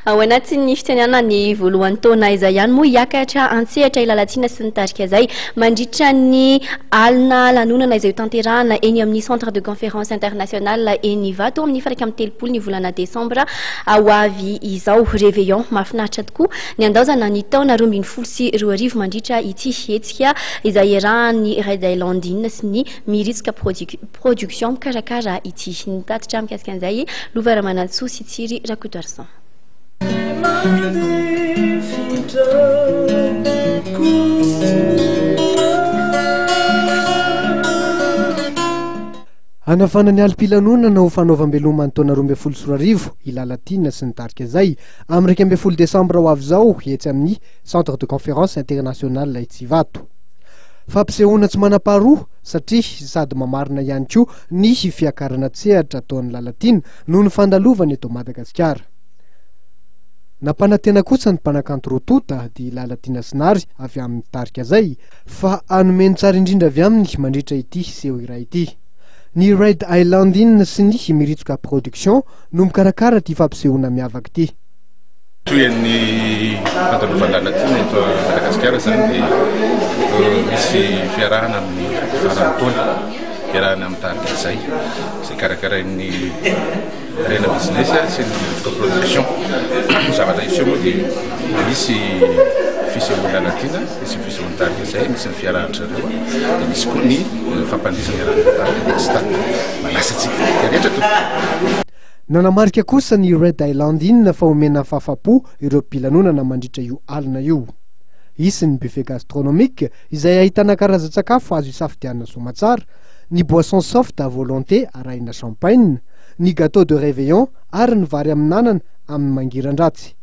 Ao anatin'ny fitsenana ny voalohan'ny taona izay ihany moa hiakatra an-tsehatra i Lalatiana sy ny tarika izay mandritra ny alina lanonana izay hotanterahana eny amin'ny Centre de Conférence International eny Ivato amin'ny 31 ny volana desambra ho avy izao. Réveillon mahafinaritra tokoa ny handaozana ny taona 2012 mandritra ity hetsika izay iarahan'ny Red Island Inn sy ny Miritsoka Production mikarakara ity. Nitatitra mikasika an'izay Lova Ramanantsoa sy Tsiry Rakotoarison. Hanafana ny alim-pilanonana ho fanaovam-beloma ny taona 2012 i Lalatiana sy ny tarika Zay, amin'ny 11 desambra ho avy izao, etsy amin'ny Centre de Conférence International etsy Ivato. Fampisehoana tsy manam-paharoa satria sady mamarina ihany koa ny fiakarana an-tsehatra ataon'i Lalatiana noho ny fandalovany eto Madagasikara. Nampanantena kosa ny mpanakanto roa tonta dia i Lalatiana sy Nary avy amin'ny tarika Zay fa hanome ny tsara indrindra avy aminy mandritra ity seho iray ity. Ny Red Island Inn sy ny Miritsoka Production no mikarakara ity fampisehoana miavaka ity. Tohin'ny fandalovan'i Lalatiana eto Madagasikara izany dia misy fiarahana amin'ny faran'ny taona, iarahana amin'ny tarika Zay, izay karakarain'ny Arena Business sy ny Miritsoka Production. Ny zavatra hiseho moa dia misy fisehoan'i Lalatiana, misy ny fisehoan'ny tarika Zay, misy ny fiarahan-dry zareo, dia misy koa ny fampandihizana iarahan'ny tarika Dexta. Manasa antsika rehetra tompoko. Nanamarika kosa ny Red Island Inn fa omena fahafapo ireo mpilanonana mandritra io alina io. Hisy ny buffet gastronomique izay ahitana karazan-tsakafo azo isafidianana soamatsara, ny boisson soft à volonté arahina champagne, ny gâteau de réveillon ary ny vary amin'anana amin'ny mangiran-dratsy.